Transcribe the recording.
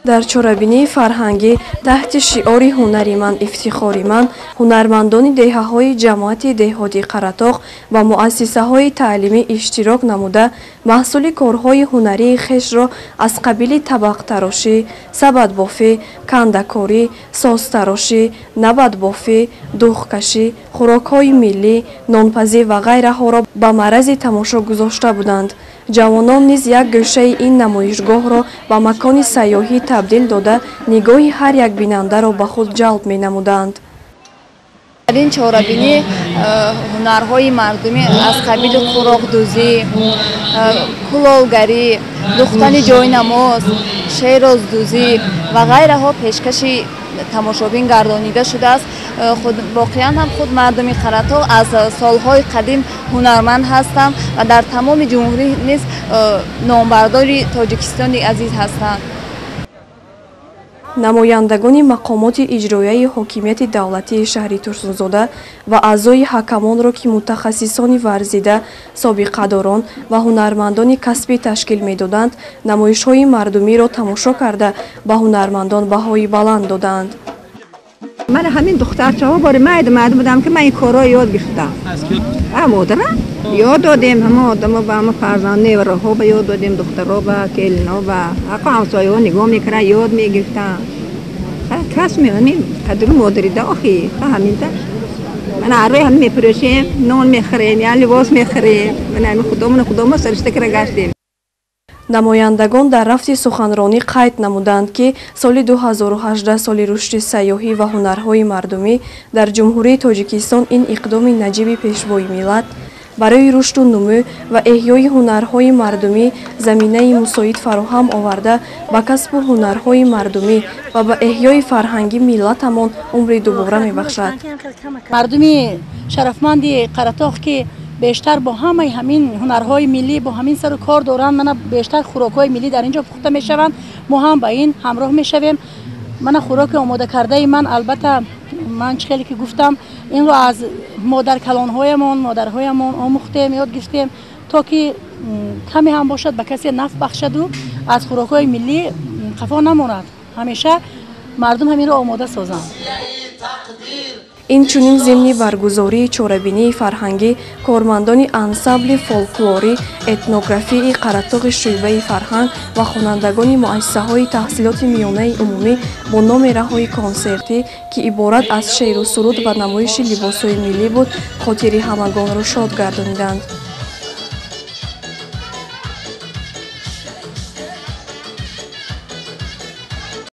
Дар чорабинии фарҳангӣ таҳти шиори «Ҳунари ман, ифтихори ман» ҳунармандони деҳаҳои ҷамоати деҳоти Қаратоғ ва муассисаҳои таълимӣ иштирок намуда, маҳсули корҳои ҳунарии хешро аз қабили табақтарошӣ, сабадбофӣ, кандакорӣ, созтарошӣ, набатбофӣ, духкашӣ, хӯрокҳои миллӣ, нонпазӣ ва ғайраҳоро ба маърази тамошо гузошта буданд. Ҷавонон низ як гӯшаи ин намоишгоҳро ба макони сайёҳӣ табдил дода, нигоҳи ҳар як бинандаро ба худ ҷалб менамуданд. Дар ин чорабинӣ ҳунарҳои мардумӣ аз қабили хӯроқдӯзӣ, кулолгарӣ, духтани ҷойнамоз, шероздӯзӣ ва ғайраҳо пешкаши тамошобин гардонида шудааст. Воқеан ҳам худ мардуми Қаратоғ аз солҳои қадим ҳунарманд ҳастанд ва дар тамоми ҷумҳурӣ низ номбардори Тоҷикистони азиз ҳастанд. Намояндагони мақомоти иҷроияи ҳокимияти давлатии шаҳри Турсунзода ва аъзои ҳакамонро, ки мутахассисони варзида, собиқадорон ва ҳунармандони касбӣ ташкил медоданд, намоишҳои мардумиро тамошо карда, ба ҳунармандон баҳои баланд доданд. Ман ҳамин духтарчаҳо бори майда майда будам, ки ман ин корҳо ёд гирифтам. Модарам ёд додем, ҳама одамо ба ҳама фарзанд невараҳо ба ёд додем, духтаро ба келино ба ҳаққо ҳамсояҳо нигоҳ мекунанд, ёд мегирифтам. Кас меоним падару модарида охи ҳаминта. Ман арӯи ҳам мефурӯшем, нон мехӯрем, я либос мехӯрем. Ман ҳамин худомона худомо саришта кара гаштем. Намояндагон дар рафти суханронӣ қайд намуданд, ки соли 2018 соли рушди сайёҳӣ ва ҳунарҳои мардумӣ дар Ҷумҳурии Тоҷикистон, ин иқдоми наҷиби Пешвои миллат барои рушду нумӯ ва эҳёи ҳунарҳои мардумӣ заминаи мусоид фароҳам оварда, ба касбу ҳунарҳои мардумӣ ва ба эҳёи фарҳанги миллатамон умри дубора мебахшад. Мардуми шарафманди Қаратоғ, ки бештар бо ҳамаи ҳамин ҳунарҳои миллӣ, бо ҳамин сару кор доранд, мана бештар хӯрокҳои миллӣ дар ин ҷо пухта мешаванд, мо ҳам ба ин ҳамроҳ мешавем. Мана хӯроки омодакардаи ман, албатта, ман чӣ хеле ки гуфтам, инро аз модаркалонҳоямон, модарҳоямон омӯхтем, ёд гирифтем, то ки каме ҳам бошад ба касе наф бахшаду аз хӯрокҳои миллӣ қафо намонад, ҳамеша мардум ҳаминро омода созанд. Инчунин зимни баргузории чорабинии фарҳангӣ кормандони ансамбли фолклорӣ этнографии Қаратоғи шӯъбаи фарҳанг ва хонандагони муассисаҳои таҳсилоти миёнаи умумӣ бо номераҳои консертӣ, ки иборат аз шеъру суруд ва намоиши либосҳои миллӣ буд, хотири ҳамагонро шод гардониданд.